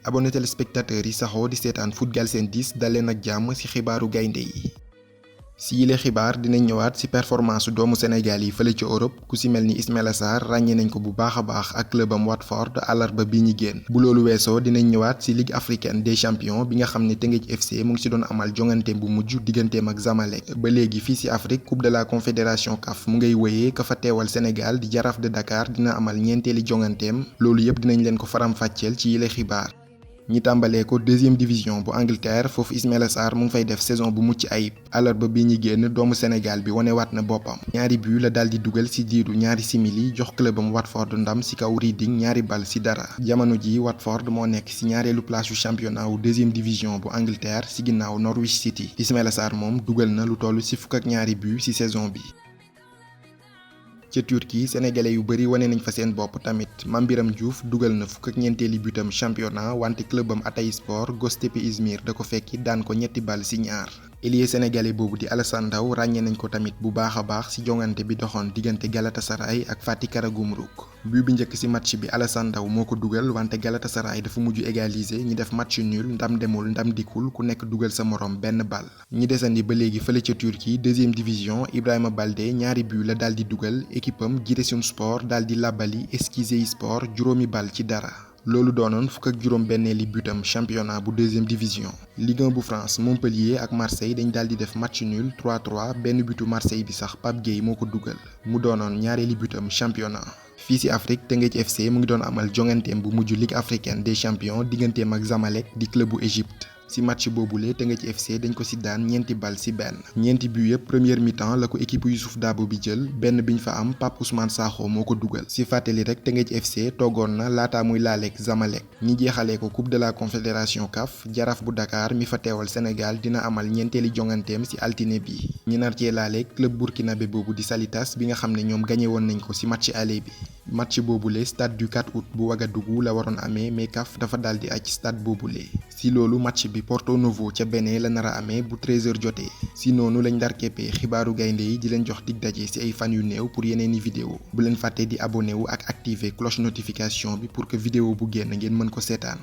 abonné téléspectateurs yi saxoo di seetaan Foot Galsen 10 dal leen ak jàmm ci xibaaru gaynde yi. si yile xibaar dinañ ñëwaat ci performance doomu Sénégal yi fële ci Europe ku ci mel ni Ismaïla Sarr ràññee nañ ko bu baax a baax ak clubam Watford àllarba bi ñu génn. bu loolu weesoo dinañ ñëwaat ci Ligue africaine des champions bi nga xam ne Teungueth FC mu ngi ci doon amal jongante bu mujj digganteem ak Zamalek. ba léegi fii ci Afrique coupe de la confédération CAF mu ngay wëyee ka fa teewal Sénégal di Jaraaf de Dakar dina amal ñeenteeli jonganteem loolu yëpp dinañ leen ko faram-fàcceel ci yile xibaar. ñi tàmbalee ko deuxième division bu Angleterre foofu Ismaïla Sarr mu ngi fay def saison bu mucc ayib àllarba bi ñi génn doomu Sénégal bi wanewaat na boppam. ñaari but la daal di dugal ci diiru ñaari simili jox clubam Watford ndam ci kaw Reading ñaari bal ci dara. jamono ji Watford moo nekk ci ñaareelu place yu championnat wu deuxième division bu Angleterre ci ginnaaw Norwich City. Ismaïla Sarr moom dugal na lu toll ci fukk ak ñaari but ci saison bi. ca Turquie sénégalais yu bari wane nañ fa seen bopp tamit Mame Biram Diouf dugal na fukk ak ñeenteeli butam championnat wante clubam Hatayspor Göztepe Izmir da ko fekki daan ko ñetti bal ci ñaar. ailier sénégalais boobu di Alassane Ndao ràññee nañ ko tamit bu baax a baax ci jongante bi doxoon diggante Galatasaray ak Fatih Karagümrük. but bi njëkk ci match bi Alassane Ndao moo ko dugal wante Galatasaray dafa mujj égaliser ñi def match nul ndam demul ndam dikkul ku nekk dugal sa morom benn bal. ñi desandi ba léegi fële ca Turquie deuxième division Ibrahima Baldé ñaari but la daal di dugal équipam Giresunspor daal di làbbali Eskişehirspor juróomi bal ci dara. loolu doonoon fukk ak juróom benneeli butam championnat bu deuxième division. Ligue 1 bu France Montpellier ak Marseille dañ daal di def match nul 3-3 benn butu Marseille bi sax Pape Gueye moo ko dugal mu doonoon ñaareeli butam championnat. fii ci Afrique Teungueth FC mu ngi doon amal jonganteem bu mujj Ligue africaine des champions digganteem ak Zamalek di club bu Égypte. ci match boobule Teungueth FC dañ ko ci daan ñeenti bal ci benn. ñeenti but yëpp première mi-temps la ko équipe Youssouf Dabo bi jël benn biñ fa am Pape Ousmane Sakho moo ko dugal. ci fàttali rek Teungueth FC toogoon na laata muy laaleeg Zamalek. ñi jeexalee ko coupe de la confédération CAF Jaraaf bu Dakar mi fa teewal Sénégal dina amal ñeenteeli jonganteem ci altine bi. ñi nar cee laaleeg club burkinabé boobu di Salitas bi nga xam ne ñoom gagné woon nañ ko ci match aller bi. match boobule stade du 4 août bu Ouagadougou la waroon amee mais CAF dafa daal di aj stade boobule. ci loolu match bi Porto Novo ca Bénin la nar a amee bu 13h jotee. si noonu lañ dar keppee xibaaru gaynde yi di leen jox dig daje ci ay fan yu néew pour yeneeni vidéo bu leen fàtte di abonné wu ak activer cloche notification bi pour que vidéo bu génn ngeen mën ko seetaan.